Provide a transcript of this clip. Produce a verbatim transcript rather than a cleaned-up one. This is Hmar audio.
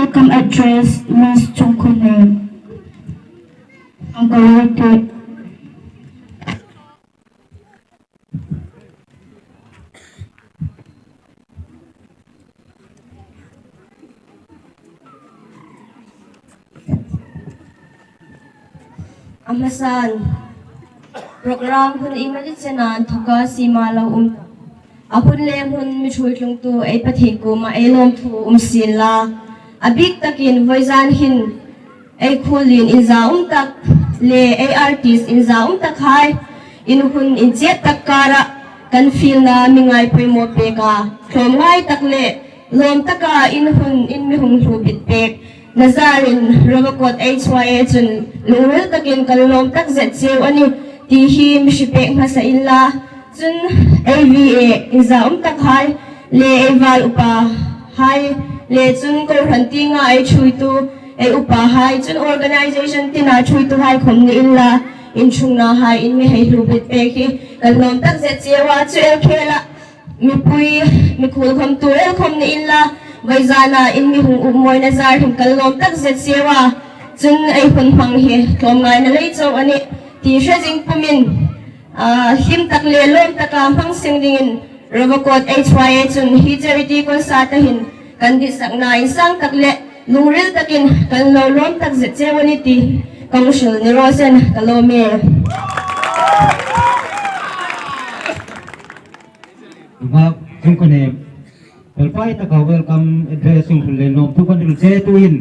Welcome address, Miss Chungkunem. Ang kalawite. A hmasan, program hun iemani chena inthoka siem a lo um. A hun le hmun mi ṭhuoi tlungtu ei Pathien kuoma ei lawmthu um sien la. A bik takin vawizan hin ei khuolin inzaum tak le ei artist inzaum takhai in hun inchiet tak kara kan fielna mi ngai poimaw pek a, tlawmngai tak le lawm taka in hun in mi hung hlu bit pek na zarin Rovakot H Y A chun lungril takin kan lawm tak zet cheu a nih ti hi mi hre pek hmasa inla. Chun A V A inzaum takhai le ei val upa hai le chun kohran tienga ei ṭhuoitu ei upa hai chun organization tina ṭhuoitu hai khom ni inla, in ṭhungna hai in mi hei hlu bit pek hi kan lawm tak zet cheu a, chu el khela mipui, mi khuol khom tu el khom ni inla, vawizana in mi hung upmawina zar hin kan lawm tak zet cheu a. Chun ei hun hmang hi tlawmngaina lei chau a nih ti hre zing pumin, a, hlim tak le lawm taka hmang seng dingin Rovakot H Y A chun hi charity concert-a hin kan ditsakna insang tak le lungril takin kan lo lawm tak zet cheu a nih ti ka hung hril ni raw se, ka lawm e. Mak Chungkunem, fel fai taka welcome address hung hril le lawmthu kan hril che tuin.